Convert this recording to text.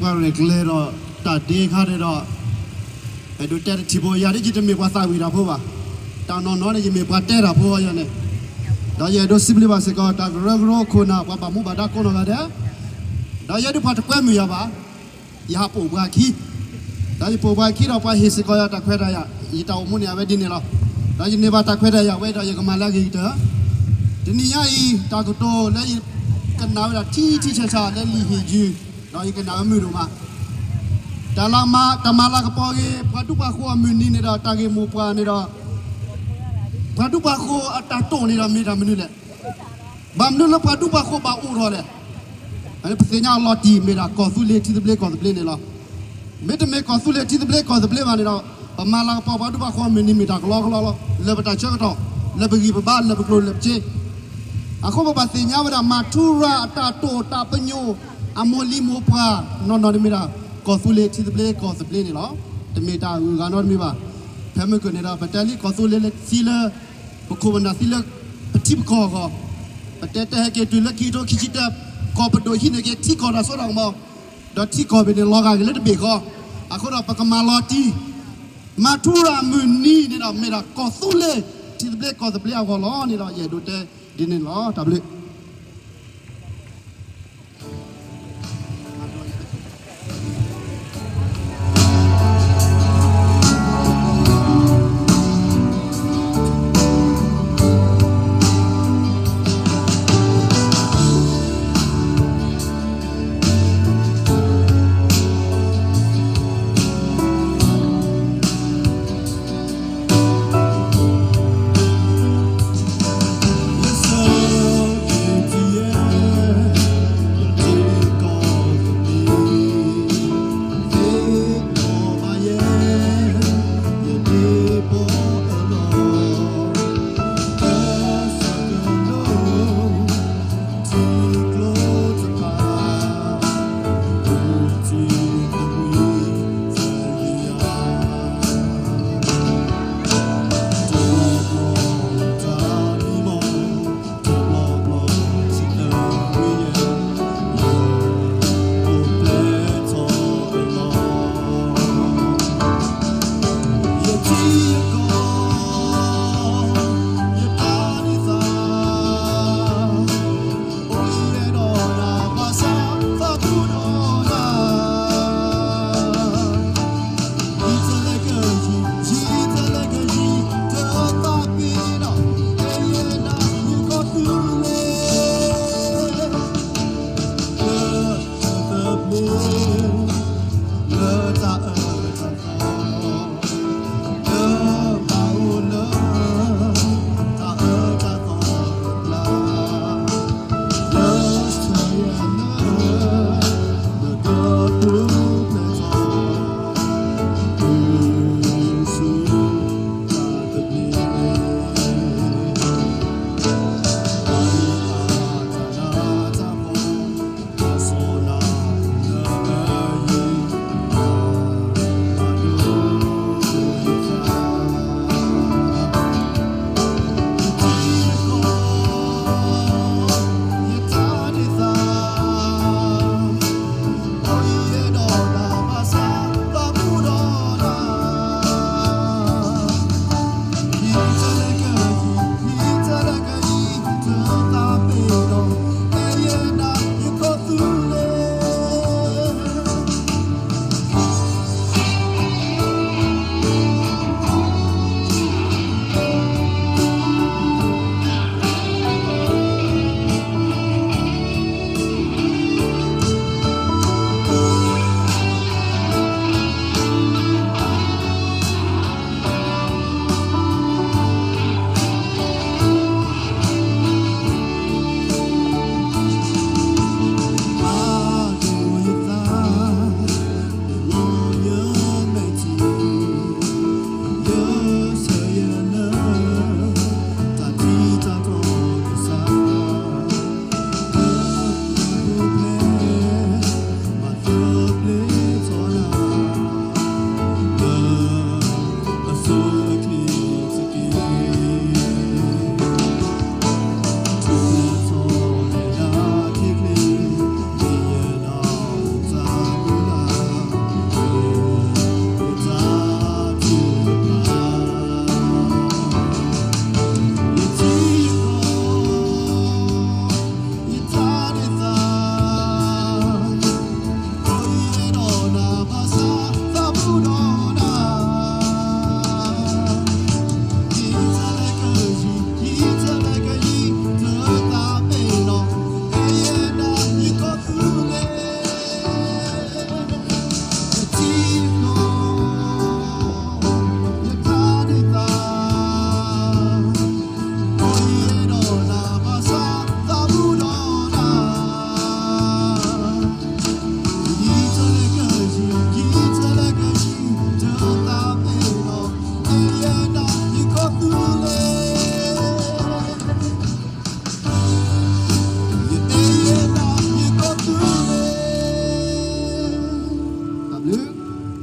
ပှၤရဲၣ်ကျဲၤဒီးတၢ်ဒ့အခါန့ၣ်ဒီး, အဲၣ်ဒိးတဲတထံၣ်ဖိ ယၤဒ်ယတမ့ၢ်ပှၤသးဝံၣ်တၢ်ဖိဘၣ်. တၢ်နီၢ်နီၢ်န့ၣ် ယမ့ၢ်ပှၤတဲတၢ်ဖိအီၤယၤန့ၣ်, ဒီးယအဲၣ်ဒိးစံးဘျုးဘၣ်စ့ၢ်ကီး တၢ်ကရၢကရိခိၣ်နၢ် ပှၤဘၣ်မူဘၣ်ဒါကိးနီၢ်ဂၤဒဲး, ဒီးယဲဒၣ်ပှၤတကွဲမုာ်ယၤဘၣ်. ယဟးပိာ်ပှၤခံ, ဒီးယပိာ်ပှၤခံဒီး ပှၤဟ့ၣ်စ့ၢ်ကီးယၤတၢ်ခွဲးတၢ်ယာ်, ယတၢ်အိၣ်မူန့ၣ်အဝဲဒ်န့ၣ်လီၤ. ဒီးယန့ၢ်ဘၣ်တၢ်ခွဲးတၢ်ယာ်ဝဲဒီး ယကမၤလၢအဂ့ၤကတၢၢ်. တနံၤညါအံၤ တၢ်ကတိၤလၢယကနၣ်ဝဲဒၣ်ထံထံဆးဆးလၢလံာ်ဟ့ၣ်ယုၢ်, ဒီးယကနၣ်ဝဲမုာ်ဒိၣ်မး. တၢ်လၢမၤ, တၢ်မၤလၤကပီၤအဂ့ၢ် ပှၤဒူပှၤဃိၤအမုၢ်နံၤန့ၣ်ဒီး တၢ်ဂ့ၢ်မိၢ်ပှၢ်န့ၣ်ဒီး ပှၤဒူပှၤဃိၤအတၢ်တိာ်န့ၣ်ဒီး မ့ၢ်တၢ်မနုၤလဲၣ်. ဘၣ်မနုၤလၢပှၤဒူပှၤဃိၤဘၣ်အိၣ်ထီၣ်လဲၣ်. ပသ့ၣ်ညါအလီၤတံၢ် မ့ၢ်ဒၣ်ကီၢ်သူလ့ၤထံသဘျ့ကီၢ်သဘျ့န့ၣ်လီၤ. မ့တမ့ၢ်ကီၢ်သူလ့ၤထံသဘျ့ကီၢ်သဘျ့ဘၣ်န့ၣ်ဒီး ပမၤလၤကပီၤပှၤဒူပှၤဃိၤအမုၢ်နံၤ မ့ၢ်တၢ်ကလီကလီလီၤ. လၢပတၢ်ဆၢကတီၢ်, လၢပဂံၢ်ပဘါ, လၢပကျိာ်လၢပစ့. အဃိပဘၣ်သ့ၣ်ညါဝဲဒၣ် မၤထူရၤအတၢ်တိာ်တၢ်ပညိၣ် အမိၢ်လံၤမိၢ်ပှၢ် နီၢ်နီၢ်န့ၣ်မ့ၢ်ဒၣ် ကီၢ်သူလ့ၤထံသဘျ့ကီၢ်သဘျ့န့ၣ်လီၤ. တမ့ၢ်တၢ်အဂုၤအဂၤနီတမံၤဘၣ်. ဖဲမုၢ်ကၢၢ်န့ၣ်ဒီး ပတဲလံ ကီၢ်သူလ့ၤသံလၢ ပခိၣ်ပနၢ်သံလၢ ပထံပကီၢ်အဂီၢ်, ပတဲတဟဲက့ၤတုၤလၢခံကထိခံဆံတၢ, ကီၢ်ပဒိၣ်ဟံးန့ၢ်က့ၤထံကီၢ်တၢ်စိတၢ်ကမီၤ, ဒီးထံကီၢ်ဘ့ၣ်န့ၣ် လီၤဂာ်က့ၤလၢတဘ့ၣ်ဃီ. အဃိဒီးပကမၤလီၤတံၢ် မၤထူရၤအမုၢ်နံၤန့ၣ်ဒီး မ့ၢ်ဒၣ်ကီၢ်သူလ့ၤထံသဘျ့ကီၢ်သဘျ့အဂီၢ်လီၤန့ၣ်ဒီး ယအဲၣ်ဒိးတဲဒ်န့ၣ်လီၤ. တၢ်ဘျုး